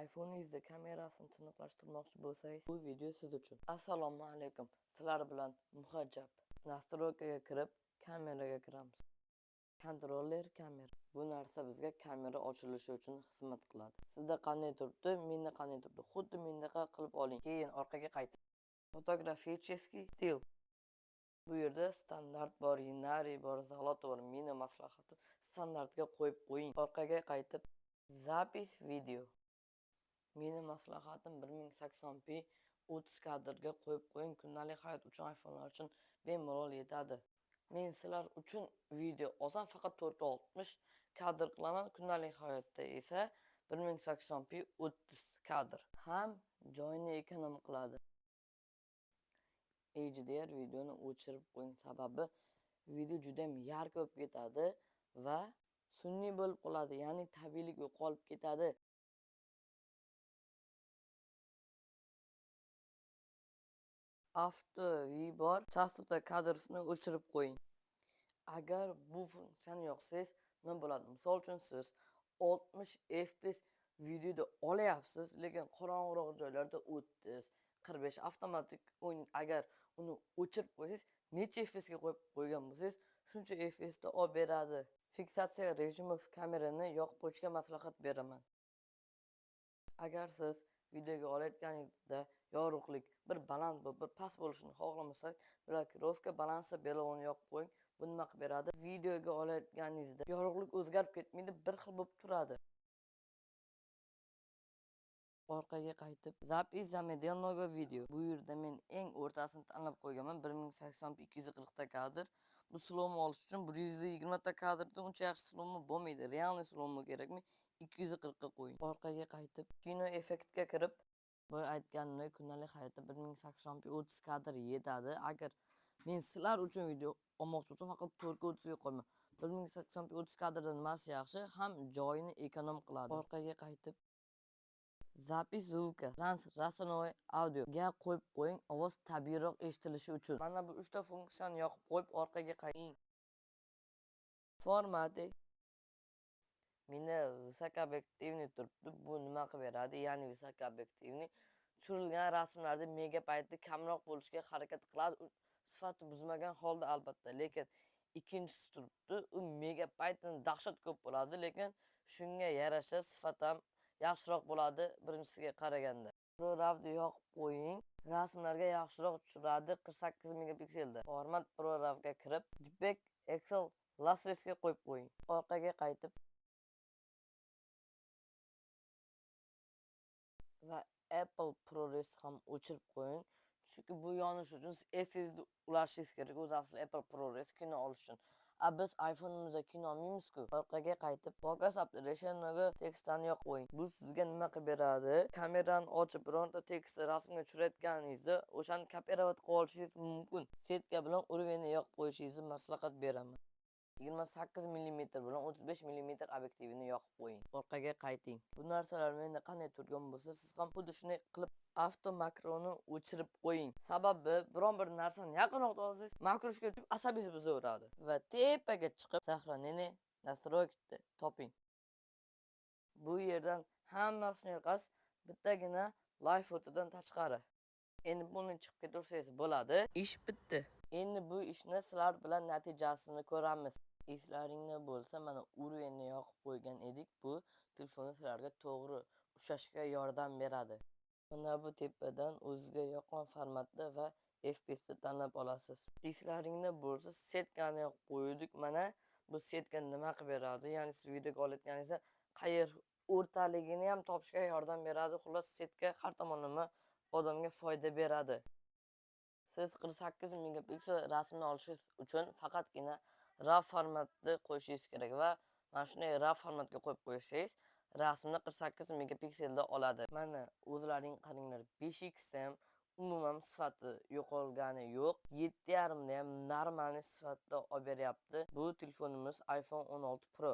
iPhone'ingizni kamerasini tiniqlashtirmoqchi bo'lsangiz, bu video siz uchun. Assalomu alaykum. Sizlar bilan Muhajjab. Настройка ga kirib, kameraga kiramiz. Контроль камеры. Bu narsa bizga kamera ochilishi uchun xizmat qiladi. Sizda qanday turibdi, menda qanday turibdi? Xuddi mendaqa qilib oling. Keyin orqaga qayting. Фотографический стиль. Bu yerda standart bor, янтарный bor, золотой bor. Meni maslahatim, standartga qo'yib qo'ying. Orqaga qaytib, запись видео. Meni maslahatim, 1080p 30 kadrga qo'yib qo'ying. Kundalik hayot uchun iPhone'lar uchun bemalol yetadi. Men sizlar uchun video olsam, faqat 4K 60 kadr qilaman. Kundalik hayotda esa 1080p 30 kadr. Ham joyni эконом qiladi. HDR videoni o'chirib qo'ying. Sababi video juda ham ярко bo'lib ketadi va sun'iy bo'lib qoladi, ya'ni tabiiylik yo'qolib ketadi. Авто выбор частота кадров ni o'chirib qo'ying. Agar bu funksiyani yoqsangiz, nima bo'ladi? Misol uchun, siz 60 FPS videoda olyapsiz, lekin qorong'iroq joylarda 30, 45 avtomatik o'yin. Agar uni o'chirib qo'ysangiz, necha FPS ga qo'yib qo'ygan bo'lsangiz, shuncha FPS da olib beradi. Фиксация режимов kamerani yoqib qo'yishga maslahat beraman. Agar siz videoga olayotganingizda yorug'lik bir baland bo'lib, bir past bo'lishini xohlamasangiz, блокировка баланса белого ni yoqib qo'ying. Bu nima qilib beradi? Videoga olayotganingizda yorug'lik o'zgarib ketmaydi, bir xil bo'lib turadi. Orqaga qaytib, запись замедленного видео. Bu yerda men eng o'rtasini tanlab qo'yganman, 1080p 240 ta kadr. Bu slow olish uchun 120 ta kadrda uncha yaxshi slow bo'lmaydi. Реальный slow kerakmi? 240 ga qo'ying. Orqaga qaytib, kino effektga kirib, boya aytganimdek, kundalik hayotda 1080p 30 kadr yetadi. Agar men sizlar uchun video olmoqchi bo'lsam, faqat 4K 30 ga qo'yman. 1080p 30 kadrda nimasi yaxshi? Ham joyini эконом qiladi. Orqaga qaytib, запись звука, трансрастровой audioga qo'yib qo'ying, ovoz tabiiyroq eshitilishi uchun. Mana bu 3 ta funksiyani yoqib qo'yib, orqaga qayting. Форматы. Menda высокообъективный turibdi. Bu nima qilib beradi? Ya'ni высокообъективный tushirilgan rasmlarda megabaytni kamroq bo'lishiga harakat qiladi. Sifati buzmagan holda albatta, lekin ikkinchisi turibdi. U megabaytdan dahshat ko'p bo'ladi, lekin shunga yarasha sifat ham yaxshiroq bo'ladi birinchisiga qaraganda. ProRAWni yoqib qo'ying. Rasmlarga yaxshiroq tushiradi 48 megapikselda. Format ProRAWga kirib, JPEG XL Losslessga qo'yib qo'ying. Orqaga qaytib va Apple ProRes ham o'chirib qo'ying. Chunki bu yonish uchun siz SSD ulashingiz kerak. O'zi asli Apple ProRes kino olish uchun. A biz iPhone'imizda kino olmaymiz-ku. Orqaga qaytib, Показ отображенного текста ni yoqib qo'ying. Bu sizga nima qilib beradi? Kamerani ochib, bironta tekstni rasmga tushirayotganingizda o'shani копировать qilib olishingiz mumkin. Сетка bilan уровень ni yoqib qo'yishingizni maslahat beraman. 28 millimetr bilan 35 millimetr obyektivini yoqib qo'ying. Orqaga qayting. Bu narsalar menda qanday turgan bo'lsa, siz ham xuddi shunday qilib avto makroni o'chirib qo'ying. Sababi biron bir narsani yaqinroq olsangiz, makroshga tushib asabingiz buzaveradi. Va tepaga chiqib, сохранение настройки toping. Bu yerdan hammasini yoqasiz, bittagina live fotodan tashqari. Endi buni chiqib ketaversangiz bo'ladi. Ish bitdi. Endi bu ishni sizlar bilan natijasini ko'ramiz. Eslaringda bo'lsa, mana уровень ni yoqib qo'ygan edik. Bu telefonni sizlarga to'g'ri ushlashga yordam beradi. Mana bu tepadan o'ziga yoqqan formatda va FPS da tanlab olasiz. Eslaringda bo'lsa, сетка ni yoqib qo'ydik. Mana bu сетка nima qilib beradi? Ya'ni siz videoga olayotganingizda qayer o'rtaligini ham topishga yordam beradi. Xullas, сетка har tomonlama odamga foyda beradi. Siz 48 megapiksel rasmni olishingiz uchun faqatgina RAW formatda qo'yishingiz kerak va mana shunday RAW formatga qo'yib qo'ysangiz, rasmni 48 megapikselda oladi. Mana o'zlaring qaranglar, 5x ham umuman sifati yo'qolgani yo'q. 7.5 da ham нормальный sifatda olib beryapti. Bu telefonimiz iPhone 16 Pro.